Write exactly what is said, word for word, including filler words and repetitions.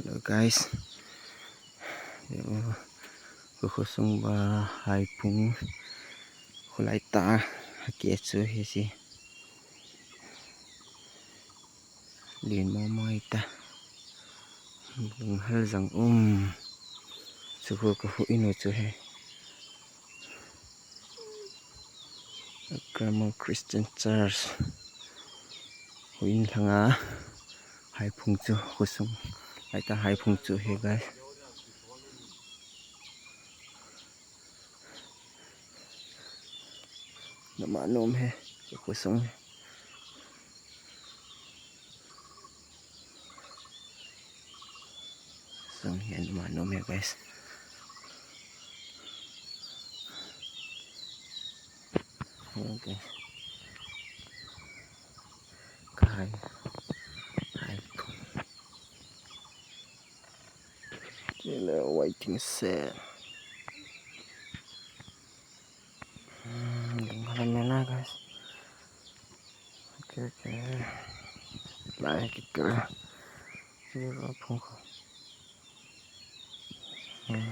Hello guys. Ko khosung ba haiphung khulai ta ha ke chu hi si. Lin mo mai ta. Lung hal jang um. Chu ko ko hu inu chu he. Grammar Christian Church. Huin lhanga haiphung chu khosung. Aita haiphung chu he guys. Nama nom he khosung. Sung hian ma nom he guys. Okay. Kai. Kai. Chile waiting shed. Hmm, lung halam na guys. Okay, okay. Lai kikira. Zero phung ko. Hmm.